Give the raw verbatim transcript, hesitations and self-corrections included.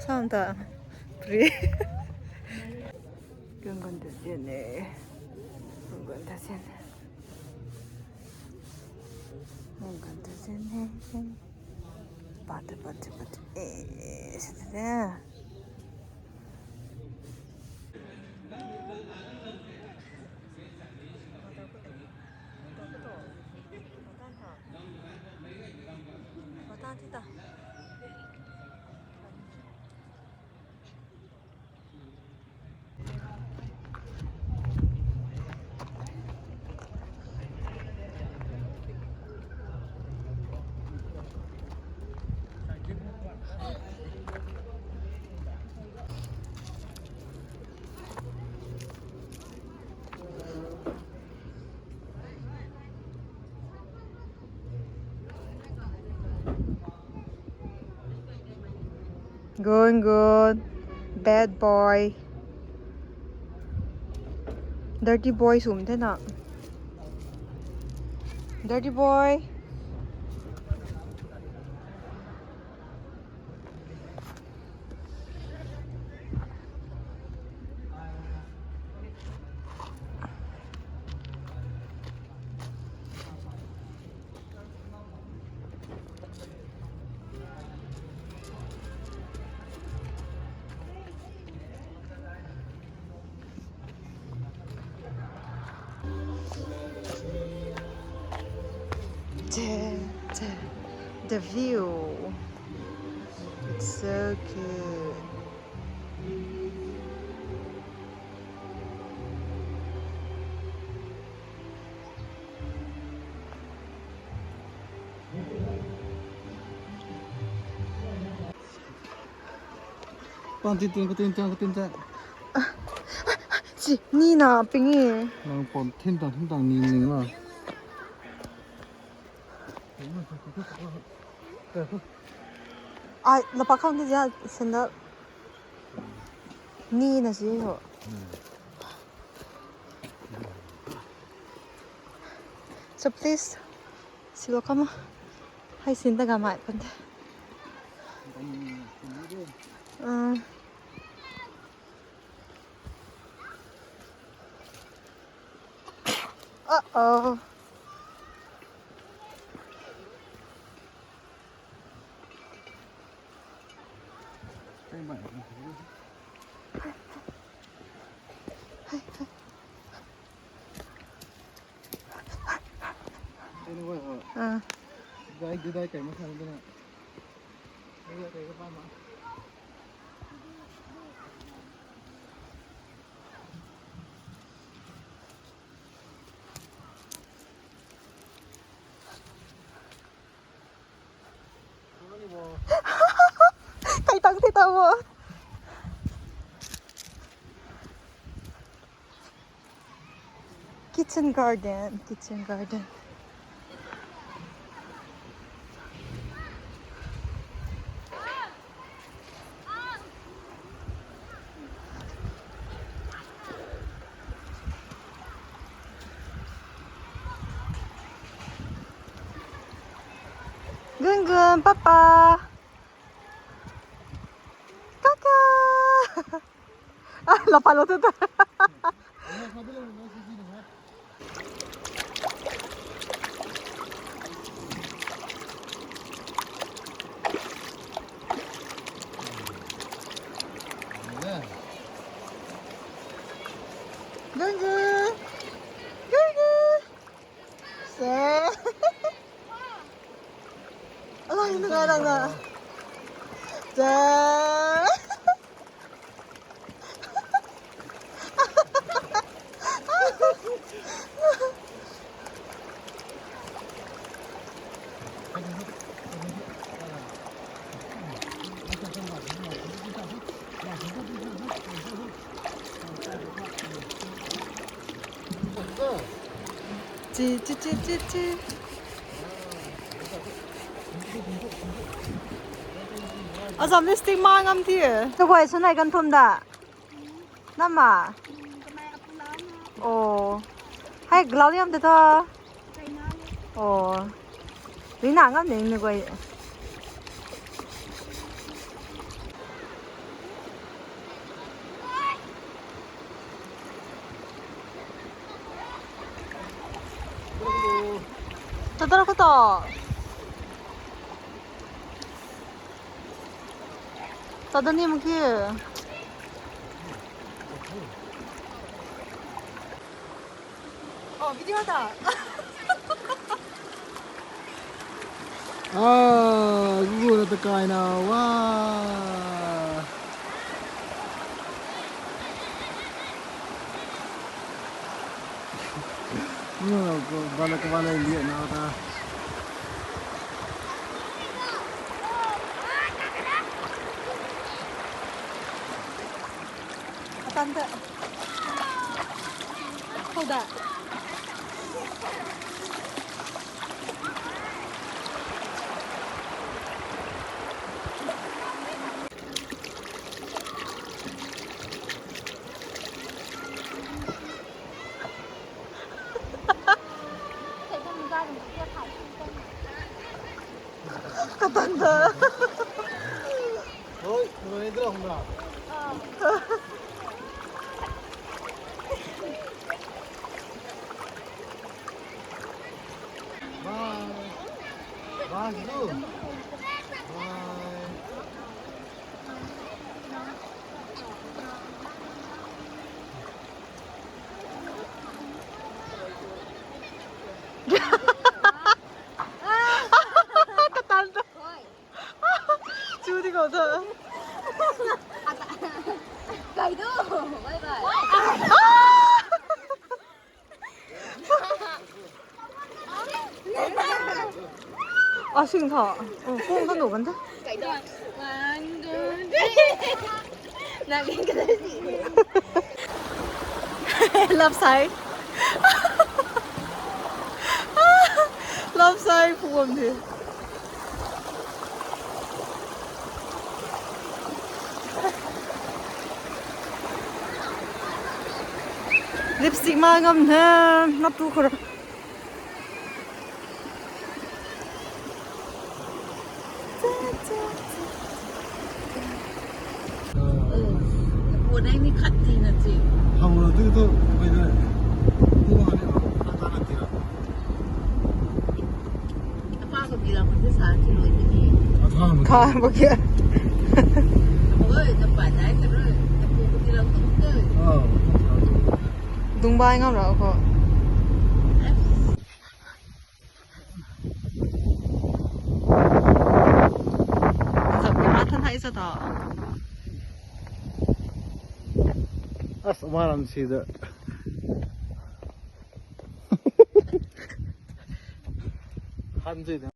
Santa. Pre. Gungun ta sian e. Gungun ta sian e. Gungun ta sian e. Pat, pat, pat. Eh, sita. Good, good. Bad boy. Dirty boy sum the na. Dirty boy. The, the, the view. It's so good. Pan tin tin, ka tin tin, ka tin tin. Si, ni na ping e. Nang pon thin tang, thin tang, ni ni ma. Ai, la pa khang ti ja sandal. Ni na si ho. So please, si lo kama. Hai sin ta ga mai pan te. Uh. Uh-oh. Ah. Kai tang the ta bo. Kitchen garden, kitchen garden. Gungun, papa. Kaka. Ah, la pa lo tu ta. Gungun. Gungun. Sa. Alai, nungai lang na. Sa. Chi, chi, chi, chi, chi. Azam lipstick ma ngam thi e. Tuguay sw nai kan thum da. Nama. Oh. Hai, glau liam te tho. Oh. Rina ngam ning ni guay. Tadar ko to. Tada ni mukhi. Oh, video ta. Ah, gu na ta kai na wa. Bana ko bana liya na ta. Atan ta. Hold up. Katanda. Oi, nai dra hum na. Bye. Bye, Zu. Bye. Katanda. Chu di ko tho. Kai do. Bye bye. Asing tho. Oh, kung tho nu kan tho. Kai do. One, two, three. Nang ring ka si. Love sai. Love sai phuam the. Lipstick ma ngam the, nap tu khora. Pu nai ni khat ti na chi. Hau lo tu tu, bai dai. Pu nai ni, ata na ti ra. Apa ko bilang ko sa chi loi ni. Kha bo kya? Oi, na pa dai ka ro. Apu ko bilang ko. Ah. Dung bai ngam ra ko. Zap na than hai sa ta. As, umaram si da. Han si da.